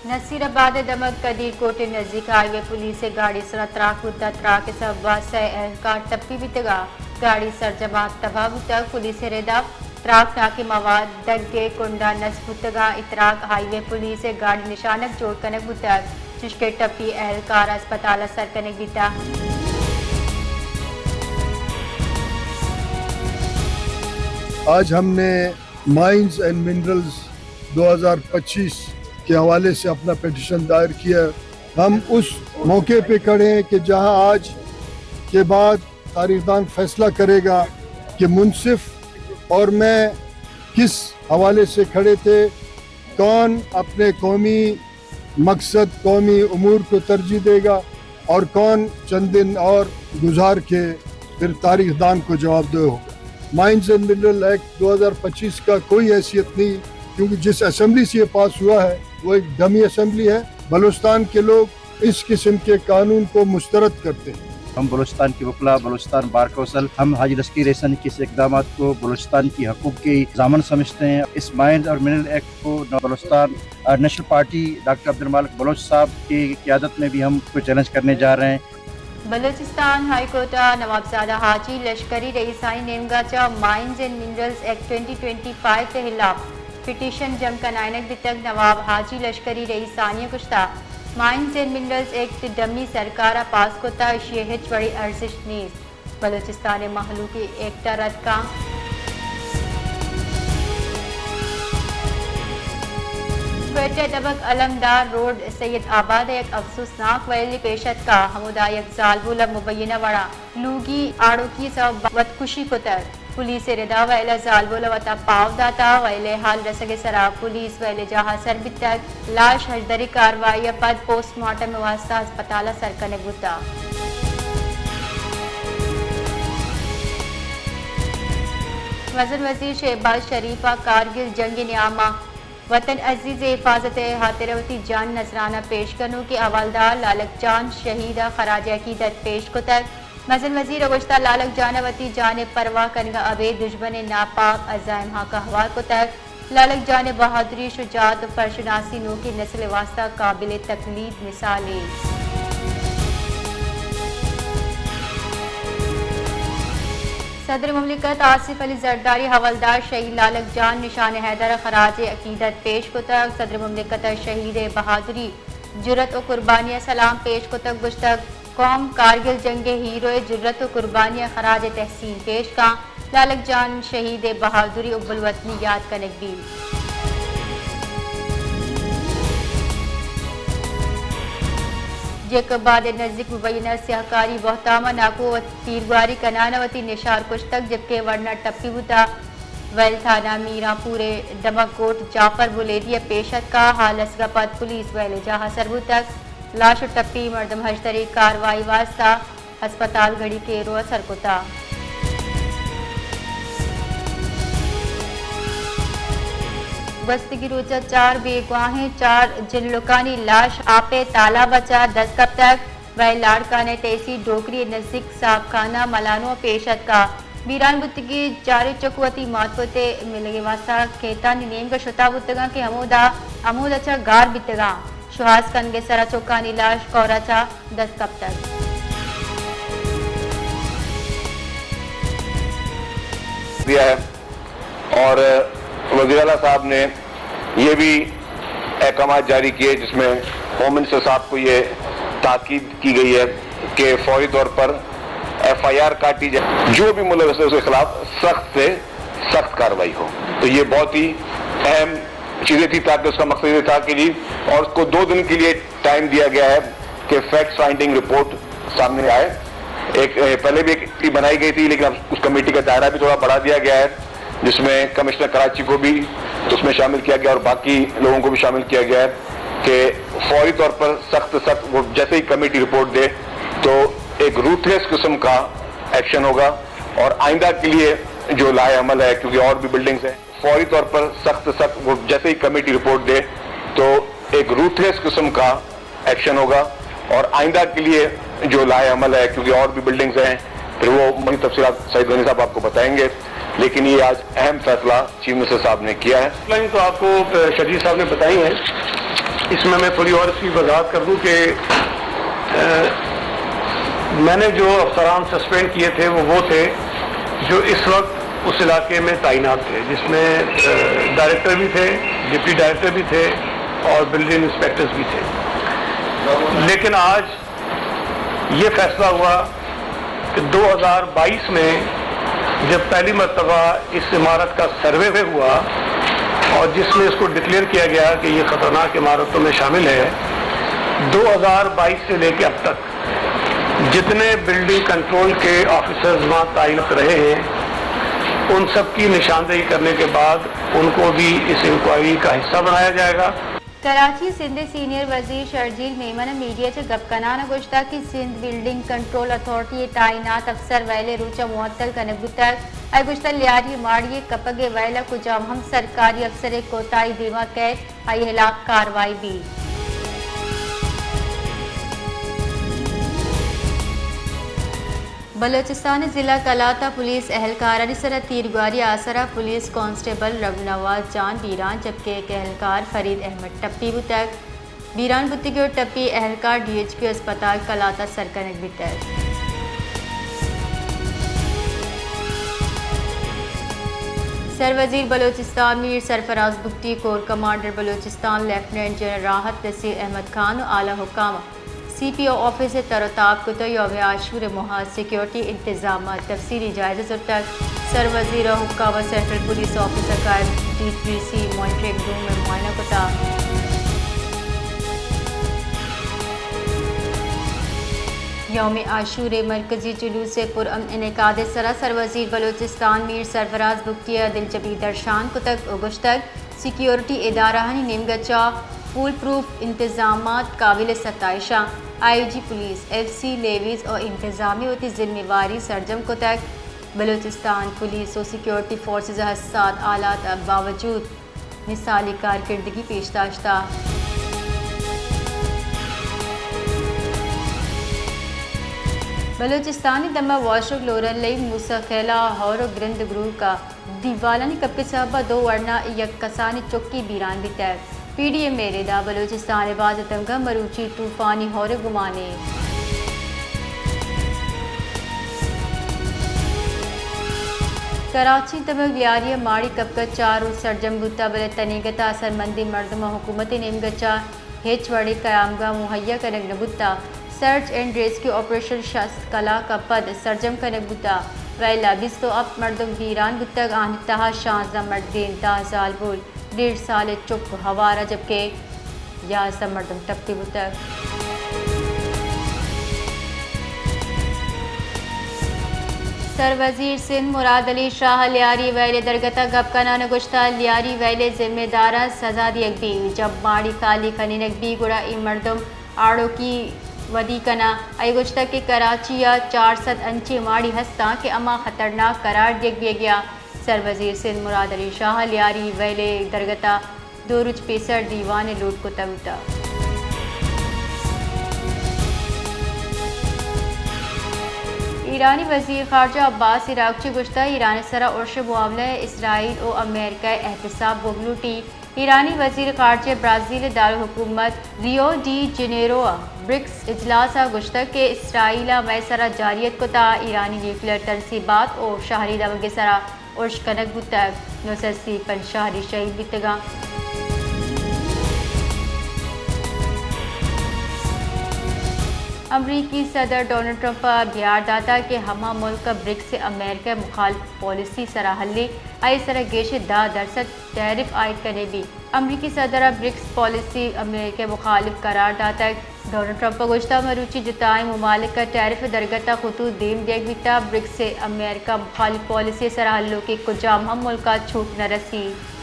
نصیر آباد ءِ دمگ قدیر کوٹ ءِ نزیک ءَ ہائی وے پولیس ءِ گاڑی ءِ سرا تراک بوتگ۔ تراک ءِ سبب ءَ سئے اہلکار ٹپی بیتگ ءُ گاڑی سرجم ءَ تباہ بوتگ۔ پولیس ءِ ردا تراکناکیں مواد دگ ءِ کنڈ ءَ نصب بوتگ ءُ اے تراک ہائی وے پولیس ءِ گاڑی نشانگ جوڑ کنگ بوتگ، چشکہ ٹپی اہلکار ءَ ہسپتال ءَ سر کنگ بیتگ۔ آج ہم نے مائنز اینڈ منرلز دو ہزار پچیس کے حوالے سے اپنا پٹیشن دائر کیا ہے۔ ہم اس موقع پہ کھڑے ہیں کہ جہاں آج کے بعد تاریخ دان فیصلہ کرے گا کہ منصف اور میں کس حوالے سے کھڑے تھے، کون اپنے قومی مقصد، قومی امور کو ترجیح دے گا اور کون چند دن اور گزار کے پھر تاریخ دان کو جواب دہ ہوگا۔ مائنز اینڈ منرل ایکٹ دو ہزار پچیس کا کوئی حیثیت نہیں، کیونکہ جس اسمبلی سے یہ پاس ہوا ہے، وہ ایک ڈمی اسمبلی ہے۔ بلوچستان کے لوگ اس قسم کے قانون کو مسترد کرتے ہیں۔ ہم بلوچستان کی وکلاء، بلوچستان بار کونسل، ہم حاجی لشکری رئیسانی کس اقدامات کو بلوچستان کی حقوق کی ضامن سمجھتے ہیں۔ اس مائنز اور منرل ایکٹ کو نو-، بلوچستان اور نیشنل پارٹی ڈاکٹر عبدالمالک بلوچ صاحب کی قیادت میں بھی ہم اس کو چیلنج کرنے جا رہے ہیں۔ بلوچستان ہائی کورٹ ءَ نوابزادہ حاجی لشکری رئیسانی نیمگ ءَ چہ mines and minerals act twenty twenty five ءِ ہلاپ پٹیشن جم کنائینگ بیتگ۔ نواب حاجی لشکری رئیسانی ءَ گوشتگ، mines and minerals act dummy سرکار ءَ پاس کتگ، ایشی ءِ ہچ وڑیں ارزشت نیست۔ بلوچستان ءِ مہلوک اے ایکٹ ءَ رد کنت۔ کوئٹہ ءِ دمگ علمدار روڈ سید آباد ءَ یک افسوسناک ویلے پیش اتکگ، ہمودا یک زالبول ءَ مبینہ وڑ ءَ لوگی آڑوکی ءِ سبب ءَ وتکشی کتگ۔ پولیس ءِ ردا ویل ءَ زالبول ءَ وت ءَ پاہو داتگ۔ ویل ءِ ہال رسگ ءِ سرا پولیس ویل ءِ جاہ ءَ سر بیتگ۔ لاش ہژدری کاروائی ءَ پد پوسٹ مارٹم ءِ واستہ ہسپتال ءَ سر کنگ بوتگ۔ مزن وزیر شہباز شریف ءَ کارگل جنگ ءِ نیام ءَ وطن عزیز ءِ حفاظت ءِ ہاترا وتی جان نذرانہ پیش کنوکیں حوالدار لالک جان شہید ءَ خراج عقیدت پیش کتگ۔ مزن وزیر ءَ گوشتگ، لالک جان ءَ وتی جان ءِ پرواہ کنگ ءَ ابید دژمن ءِ ناپاک عزائم ہاک ءَ ہوار کتگ۔ لالک جان ءِ بہادری، شجاعت ءُ پرشناسی نوکیں نسل ءِ واستہ قابل تقلید مثالے۔ صدر مملکت آصف علی زرداری حوالدار شہید لالک جان نشان حیدر ءَ خراج عقیدت پیش کتگ۔ صدر مملکت ءَ شہید ءِ بہادری، جرات ءُ قربانی ءَ سلام پیش کتگ، گوشتگ، قوم کارگل جنگ ءِ ہیرو ءِ جرات ءُ قربانی ءَ خراج تحسین پیش کنت۔ لالک جان شہید ءِ بہادری حب الوطنی یات کنگ بیت۔ جیکب آباد ءِ نزیک مبینہ سیاہکاری بہتام ءَ ناکو ءَ تیرگواری کنان ءَ وتی نشار کشتگ، جبکہ ورنا ٹپی بوتگ۔ ویل تھانہ میران پور ءِ دمگ کوٹ جعفر بلیدی ءَ پیش اتکگ، ہال رسگ ءَ پد پولیس ویل ءِ جاہ ءَ سر بوتگ۔ لاش ءُ ٹپی مردم ہژدری کاروائی واستہ ہسپتال گڑی کیرو ءَ سر کتگ۔ گوستگیں روچ ءَ چار بیگواہیں چار جنلکانی لاش آپ ءِ تالاب ءَ چہ دست کپتگ۔ ویل لاڑکانہ ءِ تحصیل ڈوکری ءِ نزیک صاحب خانہ ملانو ءَ پیش اتکگ۔ بیران بوتگیں چاریں چک وتی مات پت ءِ ملگ ءِ واستہ کھیتانی نیمگ ءَ شتگ بوتگ اَنت کہ ہمودا، ہمودا چہ گار بیتگ اَنت۔ شوہاز کنگ ءِ سرا چکانی لاش کور ءَ چہ دست کپتگ۔ دیا ہے اور وزیر اعلیٰ صاحب نے یہ بھی احکامات جاری کیے جس میں ہوم منسٹر صاحب کو یہ تاکید کی گئی ہے کہ فوری طور پر ایف آئی آر کاٹی جائے، جو بھی ملوث ہے اس کے خلاف سخت سے سخت کارروائی ہو۔ تو یہ بہت ہی اہم چیزیں تھی، تاکہ اس کا مقصد یہ تھا کہ جی، اور اس کو دو دن کے لیے ٹائم دیا گیا ہے کہ فیکٹ فائنڈنگ رپورٹ سامنے آئے۔ ایک، اے، پہلے بھی ایک کمیٹی بنائی گئی تھی، لیکن اب اس کمیٹی کا دائرہ بھی تھوڑا بڑھا دیا گیا ہے، جس میں کمشنر کراچی کو بھی اس میں شامل کیا گیا اور باقی لوگوں کو بھی شامل کیا گیا ہے کہ فوری طور پر سخت سخت، وہ جیسے ہی کمیٹی رپورٹ دے تو ایک روتھلیس قسم کا ایکشن ہوگا اور آئندہ کے لیے جو لائحہ عمل ہے، کیونکہ اور بھی بلڈنگز ہیں، فوری طور پر سخت سخت، وہ جیسے ہی کمیٹی رپورٹ دے تو ایک روتھلیس قسم کا ایکشن ہوگا اور آئندہ کے لیے جو لائحہ عمل ہے، کیونکہ اور بھی بلڈنگز ہیں، پھر وہ مزید تفصیلات سعید غنی صاحب آپ کو بتائیں گے، لیکن یہ آج اہم فیصلہ چیف منسٹر صاحب نے کیا ہے۔ لائن تو آپ کو، آ، شجیع صاحب نے بتائی ہیں۔ اس میں میں تھوڑی اور اس کی وضاحت کر دوں کہ، اے، میں نے جو افسران سسپینڈ کیے تھے، وہ، وہ تھے جو اس وقت اس علاقے میں تعینات تھے، جس میں، اے، ڈائریکٹر بھی تھے، ڈپٹی ڈائریکٹر بھی تھے اور بلڈنگ انسپکٹرز بھی تھے۔ لیکن آج یہ فیصلہ ہوا کہ دو ہزار بائیس میں جب پہلی مرتبہ اس عمارت کا سروے ہوا اور جس میں اس کو ڈکلیئر کیا گیا کہ یہ خطرناک عمارتوں میں شامل ہے، دو ہزار بائیس سے لے کے اب تک جتنے بلڈنگ کنٹرول کے آفیسرز وہاں تعینات رہے ہیں، ان سب کی نشاندہی کرنے کے بعد ان کو بھی اس انکوائری کا حصہ بنایا جائے گا۔ کراچی، سندھ ءِ سینئر وزیر شرجیل میمن ءَ میڈیا ءَ چہ گپ کنان ءَ گوشتگ کہ سندھ بلڈنگ کنٹرول اتھارٹی ءِ تعینات افسر ویل ءِ روچ ءَ معطل کنگ بوتگ۔ آئی ءَ گوشتگ لیاری ماڑی ءِ کپگ ءِ ویل ءَ کجام ہم سرکاری افسرے کوتاہی ءِ دیما کئیت، آئی ءِ ہلاپ کاروائی بیت۔ بلوچستان ءِ ضلع قلات ءَ پولیس اہلکارانی سرا تیرگواری ءِ آسرا پولیس کانسٹیبل رب نواز جان بیران جبکہ یک اہلکار فرید احمد ٹپی بوتگ۔ بیران بوتگی و ٹپی اہلکار ڈی ایچ کیو اسپتال قلات ءَ سر کنگ بیتگ۔ سروزیر Balochistan Mir Sarfraz Bugti, corps commander Balochistan lieutenant general Rahat Naseer Ahmed Khan و اعلی حکام سی پی او آفس ءَ تر و تاب کت و یوم عاشور ءِ موہ ءَ سیکورٹی انتظامات تفصیلی جائزہ زرتگ۔ سر وزیر ءُ حکام ءَ سینٹرل پولیس آفس ءَ کار ڈی تھری سی مانیٹرنگ روم ءِ معائنہ کت۔ یوم عاشور ءِ مرکزی جلوس ءِ پرامن انعقاد ءِ سرا سر وزیر بلوچستان میر سرفراز بگٹی ءَ دلجمی درشان کتگ ءُ گوشتگ، سیکیورٹی ادارہانی نیمگ ءَ چہ فول پروف انتظامات قابل ستائش اَنت۔ I G police, F C levies ءُ انتظامیہ وتی ذمہ واری سرجم کتگ۔ بلوچستان پولیس ءُ سیکیورٹی فورسز ءَ حساس حالات ءِ باوجود مثالی کارکردگی پیش داشتہ۔ بلوچستان ءِ دمگ واشک لورلی موسی خیل ءِ ہور ءُ گرند گروک ءِ دیوالانی کپگ ءِ سبب ءَ دو ورنا یک کسانیں چکے بیران بیتگ۔ پی ڈی ایم ءِ ردا بلوچستان ءِ باز دمگاں مروچی طوفانی ہور ءِ گمان اِنت۔ کراچی ءِ دمگ لیاری ءِ ماڑی کپگ ءَ چار روچ سرجم بوتگ، بلے تنیگت ءَ اثرمندیں مردماں حکومت ءِ نیمگ ءَ چہ ہچ وڑیں قیامگاہ مہیا کنگ نہ بوتگ۔ سرچ اینڈ ریسکیو آپریشن شست کلاک ءَ پد سرجم کنگ بوتگ۔ ویل ءَ بیست ءُ ہپت مردم بیران بوتگ، آہانی تہا شانزدہ مردین، دہ زالبول، ڈیڑھ سالیں چک ہوار اَنت، جبکہ یازدہ مردم ٹپی بوتگ۔ سر وزیر سندھ مراد علی شاہ ءَ لیاری ویل ءِ درگت ءَ گپ کنان ءَ گوشتگ، لیاری ویل ءِ ذمہ داراں سزا دیگ بیت، جب ماڑی خالی کنینگ بیت گڑا اے مردم آڑوکی ودی کناں۔ آئی ءَ گوشتگ کہ کراچی ءَ چار سد انچیں ماڑی ہست اَنت کہ ہما خطرناک قرار دیگ بیگ ءَ اَنت۔ سر وزیر سندھ مراد علی شاہ ءَ لیاری ویل ءِ درگت ءَ دو روچ پیسر دیوانے لوٹ کتگ بوتگ۔ ایرانی وزیر خارجہ عباس عراقچی ءَ گوشتگ، ایران ءِ سرا ارش ءِ معاملہ ءَ اسرائیل ءُ امریکہ ءِ احتساب بوگ لوٹیت۔ ایرانی وزیر خارجہ ءَ برازیل ءِ دارالحکومت ریو ڈی جنیرو ءَ برکس اجلاس ءَ گوشتگ کہ اسرائیل ءَ مئے سرا جارحیت کتگ، ایرانی نیوکلیئر تنصیبات ءُ شہری دمگ ءِ سرا ارش کنگ بوتگ، نو سد سی پنچ شہری شہید بیتگ اَنت۔ امریکی صدر ڈونلڈ ٹرمپ ءَ بیہار داتگ کہ ہما ملک ءَ برکس ءِ امریکہ ءِ مخالف پالیسی ءِ سرا ہلّی، آئی ءِ سرا گیش ءَ دہ درسد ٹیرف عائد کنگ بیت۔ امریکی صدر ءَ برکس پالیسی امریکہ ءِ مخالف قرار داتگ۔ ڈونلڈ ٹرمپ ءَ گوشتگ، مروچی جتائیں ممالک ءَ ٹیرف ءِ درگت ءَ خطوط دیم دیگ بیتگ، برکس ءِ امریکہ مخالف پالیسی ءِ سرا ہلوکیں کجام ہم ملک ءَ چھوٹ نہ رسیت۔